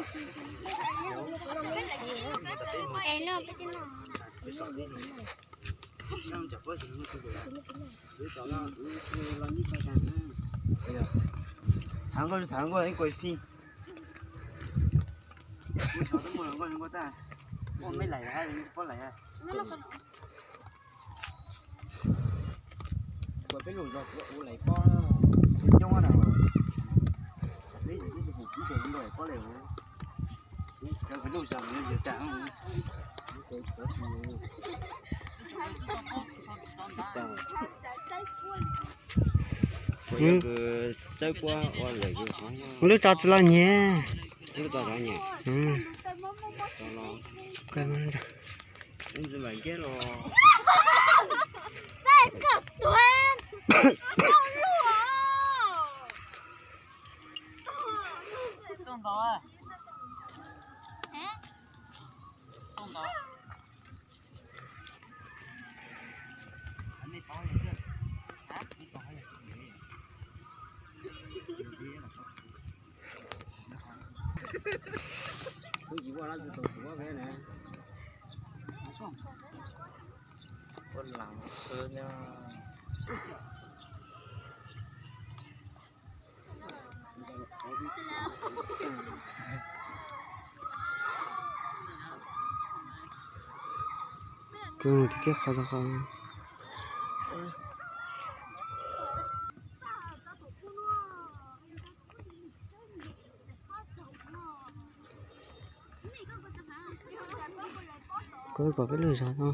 Thov nkauj, thov nkauj ib kuas fij. Mus txog twb muaj nkauj nkauj tag, muaj mej laim pob laim. Kuas peb lug zog kuv ua laim pob coob na. Peb ib tug kuv tseem ua laim pob laim. Cov kuv lug zog kuv yuav tas. Kuv yuav txawb puab ua lawm. Lub tso tsis los nyiam. Lub tso tsis los nyiam. Kwv mus tib kiag qhov tau qhov. Kuv pom peb lub zog no.